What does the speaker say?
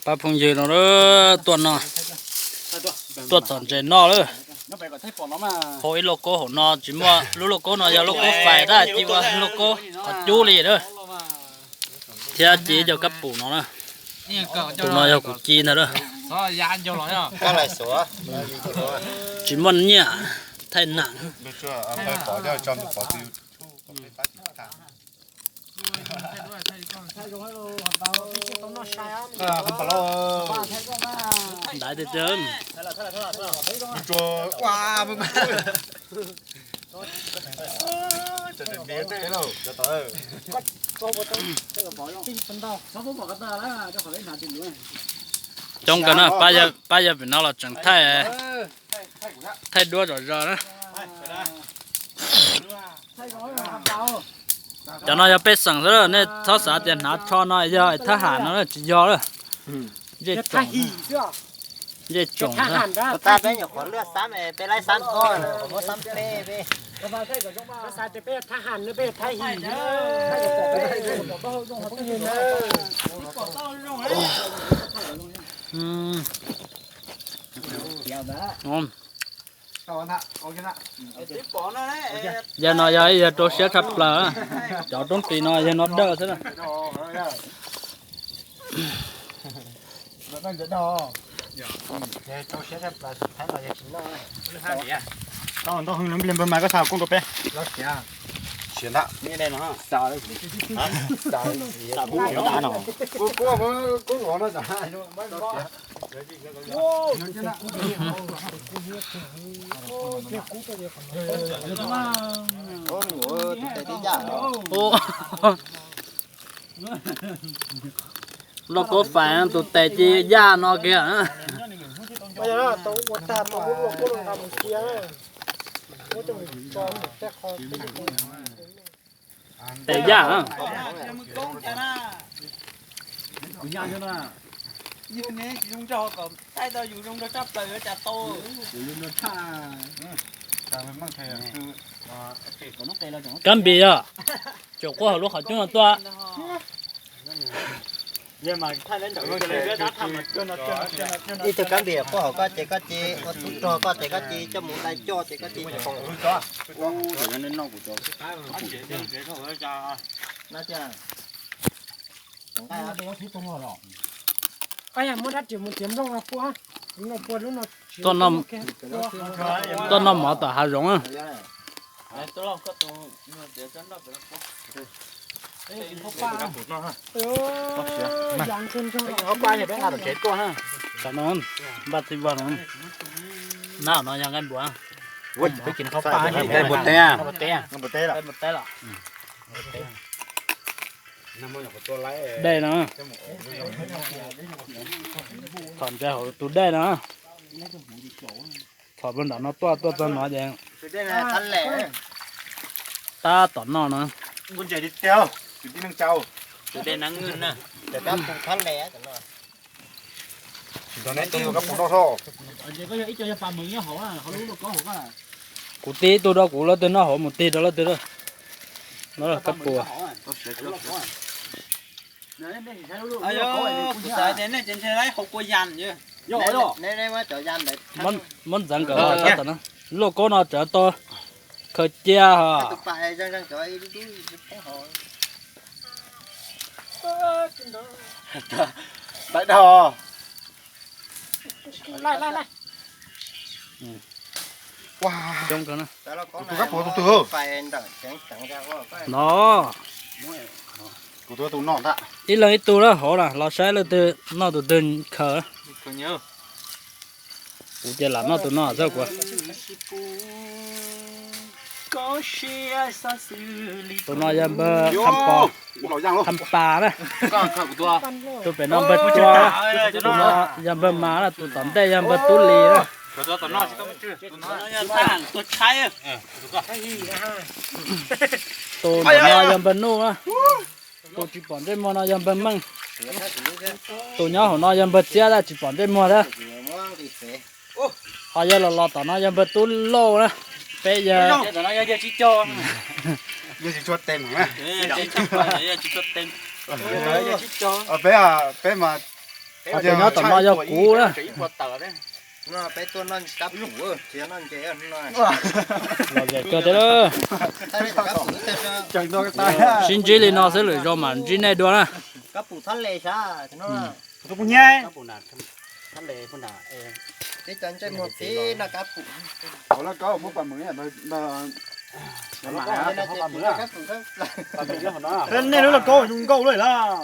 Pab phooj ywg no lawm, tuaj no, tuaj txhom ntses noj lawm. Hau ib lauj kaub hauv no tsis muaj, lub lauj kaub no yog lauj kaub fais tab sis ua lauj kaub qhov cub li na. Thiab ci ib co kab pum no na. Tus no yog kuv ci ntag na. Tsis muaj nyiaj, thaij nam. Ntaiv tiag tiag. Coob kawg na, pab yawg pem no los tseem thaij, thaij duab zom zaws na. Cov no yog pej xeem xwb, nej txhob xav tias hnav tsho no yog thab ham no, tsis yog lawm. Ntsej tsoom, ntsej tsoom. Peb nyuam qhuav luaj xab, peb laib xab koj, muab xab peb peb. Yawg no yog ib yawg rau siab tshaj plaws, cov roob ris no yawg no dawj xwb na. Lauj kaub fais tus tes ci yaj no kiag. Tes yaj. Kab npis yog, tseem quaj hauv lub qhov cub no tuaj. Ib tug kab npis quaj hauv koj ces koj ci, ua tub rog koj ces koj ci, coj mus dai coj ces koj ci. Tuaj noj mov tom hav zoov. Tam no npaj txiv vag no, nab no yog nqaij npua. Nqaij npua teb, nqaij npua teb los. Dej no, txhom ntses hauv tus dej no. Txhom rau nram no tuaj, tuaj txog no ces tab tom noj no. Kuv tig ib tug rau kuv, leej twg noj hauv mus tig rau leej twg. No kab pua. Muab ntxeev kom tab tom no. Lauj kaub no tseem tau khaws cia hos. No. Ib leeg ib tug na hauv na, los saib leej twg noj tus twg khaws. Kuv ces lam noj tus no xwb kuv. Tus no yog npawg Kham Pas na. Tus pem no npawg Tsua. Tus no yog npawg Mas na, tus tom ntej yog npawg Tub Lis na. Tus ntawm no yog npawg Nuj na. Tus tsis pom ntsej muag no yog npawg Meej. Tus nyob hauv no yog npawg Txiab, tab tsis pom ntsej muag thiab. Ho yog los los tom no yog npawg Tub Lauj na. Peb yog, peb mas, peb mas Cov nyob tom no yog kuv na. Peb tuaj noj kab pum, tsis noj nce no. Los zem kawg thiab lawm. Sib ntsib li no xwb lwm zaus mam ntsib nej dua na. Kab pum thab le sav. Peb cov ntsej muag txiv noj kab pum. Nej lub lauj kaub zoo nkauj lawm las.